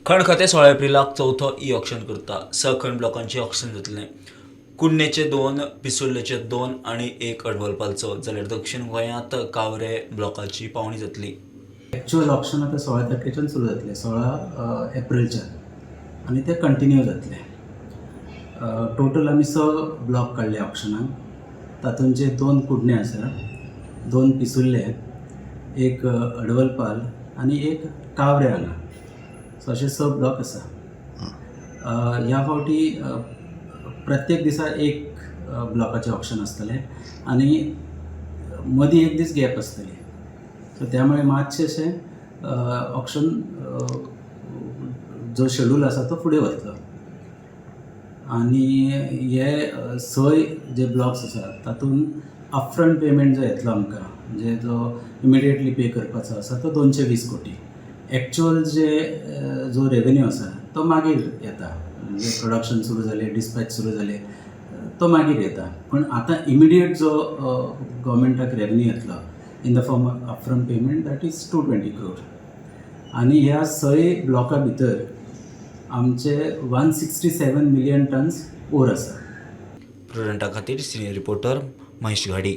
खण खातें 16 एप्रिलाक चवथो ई ऑक्शन करता. 6 खण ब्लॉकांचें ऑक्शन जातलें. कुडणेचे 2, पिसुर्लेचे 2 आनी 1 अडवलपालचो, जाल्यार दक्षिण गोंयांत कावरे ब्लॉकाची पावणी जातली. एक्चुअल ऑक्शन आतां 16 तारखेच्यान सुरू जातलें, 16 एप्रिलच्यान, आनी तें कंटिन्यू जातलें. टोटल आमी 6 ब्लॉक काडले ऑक्शनाक. तातूंत जे 2 कुडणे आसा, 2 पिसुर्ले, 1 अडवलपाल आनी 1 कावरे हांगा. सो अशे 6 ब्लॉक आसा. ह्या फावटी प्रत्येक दिसा एक ब्लॉकाचें ऑक्शन आसतलें आनी मदीं एक दीस गॅप आसतली. सो त्यामुळे मातशें अशें ऑक्शन जो शेड्यूल आसा तो फुडें वतलो. आनी हे 6 जे ब्लॉक्स आसा तातूंत अपफ्रंट पेमेंट जो येतलो आमकां, म्हणजे जो इमिडिएटली पे करपाचो आसा, तो 220 कोटी. एक्चुअल जे जो रेवेन्यू आसा तो मागीर येता, म्हणजे प्रोडक्शन सुरू जालें, डिस्पॅच सुरू जालें, तो मागीर येता. पूण आतां इमिडिएट जो गव्हर्मेंटाक रेवेन्यू येतलो in the form of upfront payment, that is 220 crore. आनी ह्या सय ब्लॉका भितर आमचे 167 million tons ore आसा. प्रुडंटा खातीर सिनियर रिपोर्टर महेश घाडी.